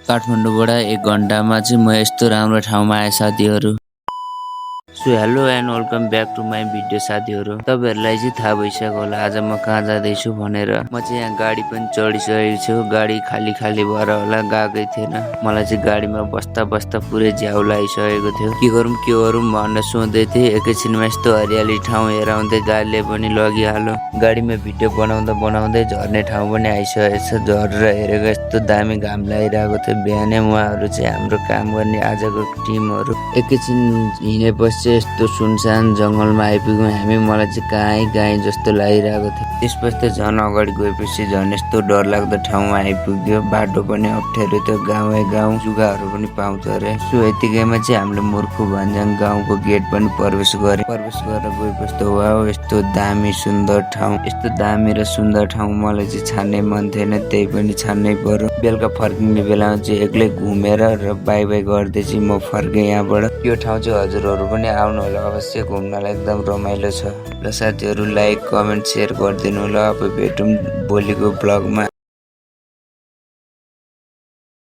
काठमाडौँबाट 1 घण्टामा चाहिँ म यस्तो राम्रो ठाउँमा आएँ साथीहरू। So hello and welcome back to my video साथीहरू। तपाईँहरूलाई चाहिँ थाहा भइसक्यो होला आज म कहाँ जाँदैछु भनेर। म चाहिँ यहाँ गाडी पनि चढिसकेको छु। गाडी खाली खाली भएर होला गएकै थिएन। मलाई चाहिँ गाडीमा बस्दा बस्दा पुरै झ्याउ लागिसकेको थियो। के गरौँ भनेर सोच्दै थिएँ। एकैछिनमा यस्तो हरियाली ठाउँ हेराउँदै गाडीले पनि लगिहाल्यो। गाडीमा भिडियो बनाउँदै झर्ने ठाउँ पनि आइसकेको छ। झरेर हेरेको यस्तो दामी घाम लागिरहेको थियो। बिहानै उहाँहरू चाहिँ हाम्रो काम गर्ने आजको टिमहरू एकैछिन हिँडेपछि यस्तो सुनसान जङ्गलमा आइपुग्यौँ हामी। मलाई चाहिँ कहीँ जस्तो लागिरहेको थियो। त्यसपछि झन् अगाडि गएपछि झन् यस्तो डरलाग्दो ठाउँमा आइपुग्यो। बाटो पनि अप्ठ्यारो थियो। गाउँ जुगाहरू पनि पाउँछ अरे। सो यतिकैमा चाहिँ हामीले मूर्ख भन्ज्याङ गाउँको गेट पनि प्रवेश गरेर गएपछि त वाउ यस्तो दामी सुन्दर ठाउँ, यस्तो दामी र सुन्दर ठाउँ मलाई चाहिँ छान्नै मन थिएन। त्यही पनि छान्नै पर्यो। बेलुका फर्किने बेलामा चाहिँ एक्लै घुमेर र बाई गर्दै चाहिँ म फर्केँ यहाँबाट। यो ठाउँ चाहिँ हजुरहरू पनि आउनु होला अवश्य घुम्नलाई एकदम रमाइलो छ। र साथीहरू लाइक कमेन्ट सेयर गरिदिनु होला। अब भेटौँ भोलिको ब्लगमा।